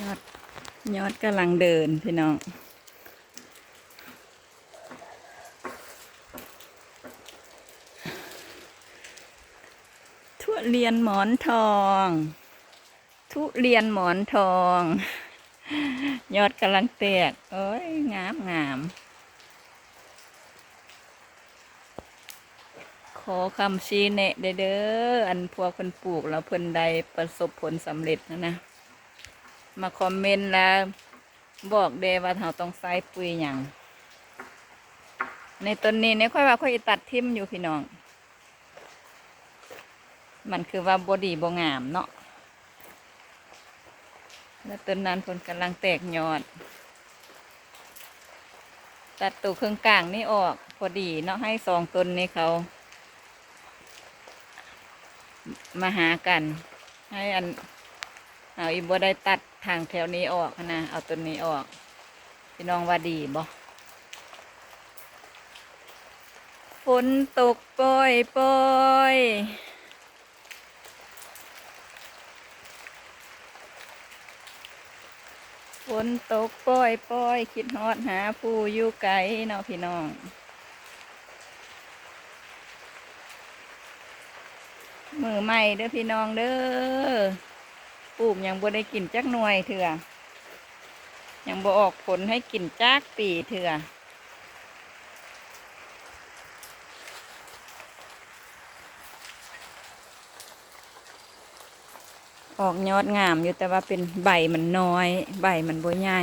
ຍອດ ຍອດກຳລັງເດີນພີ່ນ້ອງ. ທຸລຽນໝອນທອງ ທຸລຽນໝອນທອງ ຍອດກຳລັງແຕກ. ໂອ້ຍ ງາມ ງາມ. ຂໍຄຳຊີ້ແນະແດ່ເດີ ອັນພວກເພິ່ນປູກແລ້ວເພິ່ນໄດ້ປະສົບຜົນສຳເລັດຫັ້ນນະ ມາຄອມເມັນແລ້ວບອກແດ່ວ່າເຮົາຕ້ອງໃຊ້ປຸ໋ຍຫຍັງ. ໃນຕົ້ນນີ້ນີ້ຂ້ອຍວ່າຂ້ອຍຊິຕັດຖິ້ມຢູ່ພີ່ນ້ອງ. ມັນຄືວ່າບໍ່ດີບໍ່ງາມເນາະ. ແລ້ວຕົ້ນນັ້ນເພິ່ນກຳລັງແຕກຍອດ ຕັດໂຕເຄິ່ງກາງນີ້ອອກພໍດີເນາະ ໃຫ້ສອງຕົ້ນນີ້ເຂົາມາຫາກັນ ໃຫ້ອັນ ເຮົາອີກບໍ່ໄດ້ຕັດທາງແຖວນີ້ອອກຫັ້ນນະ ເອົາຕົ້ນນີ້ອອກ. ພີ່ນ້ອງວ່າດີບໍ່? ຝົນຕົກປ່ອຍໆ ຝົນຕົກປ່ອຍໆ ຄິດຮອດຫາຜູ້ຢູ່ໄກເນາະພີ່ນ້ອງ. ມືໃໝ່ເດີພີ່ນ້ອງເດີ ປູກຍັງບໍ່ໄດ້ກິນຈັກໜ່ວຍເທື່ອ ຍັງບໍ່ອອກຜົນໃຫ້ກິນຈັກປີເທື່ອ. ອອກຍອດງາມຢູ່ ແຕ່ວ່າເປັນໃບມັນນ້ອຍ ໃບມັນບໍ່ໃຫຍ່.